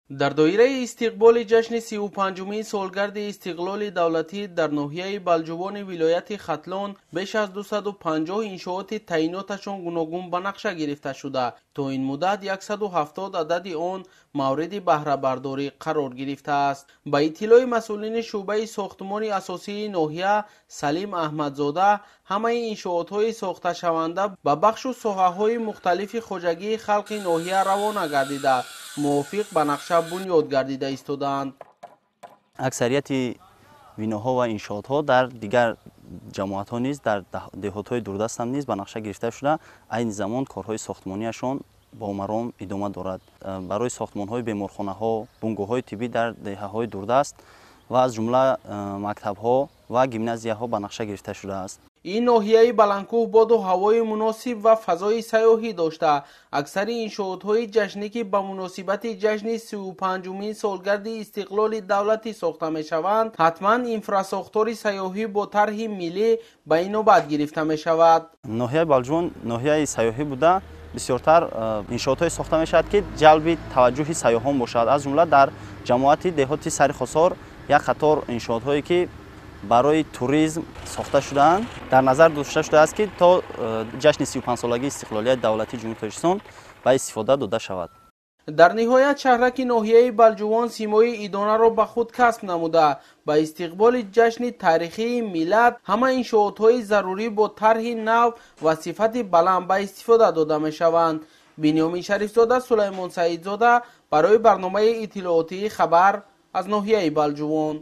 Дар доираи истиқболи ҷашни 35-умин солгарди истиқлоли давлатӣ дар ноҳияи Балҷувони вилояти Хатлон беш аз 250 иншооти таъиноташон гуногун ба нақша гирифта шуда, то ин муддат 170 адади он мавриди баҳрабардорӣ қарор гирифтааст. Ба иттилои масъулини шӯъбаи сохтмони асосии ноҳия Салим Аҳмадзода, ҳамаи иншоотҳои сохташаванда ба бахшу соҳаҳои мухталифи хоҷагии халқи ноҳия равона гардида, мувофиқ ба нақша бунёд гардида истодаанд. Аксарияти биноҳо ва иншоотҳо дар дигар ҷамоатҳо низ, дар деҳотҳои дурдастам низ ба нақша гирифта шуда, айни замон корҳои сохтмонияшон бо маром идома дорад. Барои сохтмонҳои беморхонаҳо, бунгоҳҳои тиббӣ дар деҳаҳои дурдаст ва аз ҷумла мактабҳо ва гимназияҳо ба нақша гирифта шудааст. Ин ноҳияи баландкӯҳ боду ҳавои муносиб ва фазои сайёҳӣ дошта, аксари иншоотҳои ҷашнӣ, ки ба муносибати ҷашни 35-умин солгарди истиқлоли давлатӣ сохта мешаванд, ҳатман инфрасохтори сайёҳӣ бо тарҳи миллӣ ба инобат гирифта мешавад. Ноҳияи Балҷувон ноҳияи сайёҳӣ буда, бисёртар иншоотҳое сохта мешавад, ки ҷалби таваҷҷӯҳи сайёҳон бошад. Аз ҷумла дар ҷамоати деҳоти Сари Хосор як қатор иншоотҳое, ки барои туризм сохта шудаанд, дар назар дошта шудааст, ки то ҷашни 35-солагии истиқлолияти давлатии Ҷумҳурии Тоҷикистон ба истифода дода шавад. Дар ниҳоят шаҳраки ноҳияи Балҷувон симои идонаро ба худ касб намуда, ба истиқболи ҷашни таърихии миллат ҳама иншоотҳои зарурӣ бо тарҳи нав ва сифати баланд ба истифода дода мешаванд. Бинёмин Шарифзода, Сулаймон Саидзода барои барномаи иттилоотии «Хабар» аз ноҳияи Балҷувон.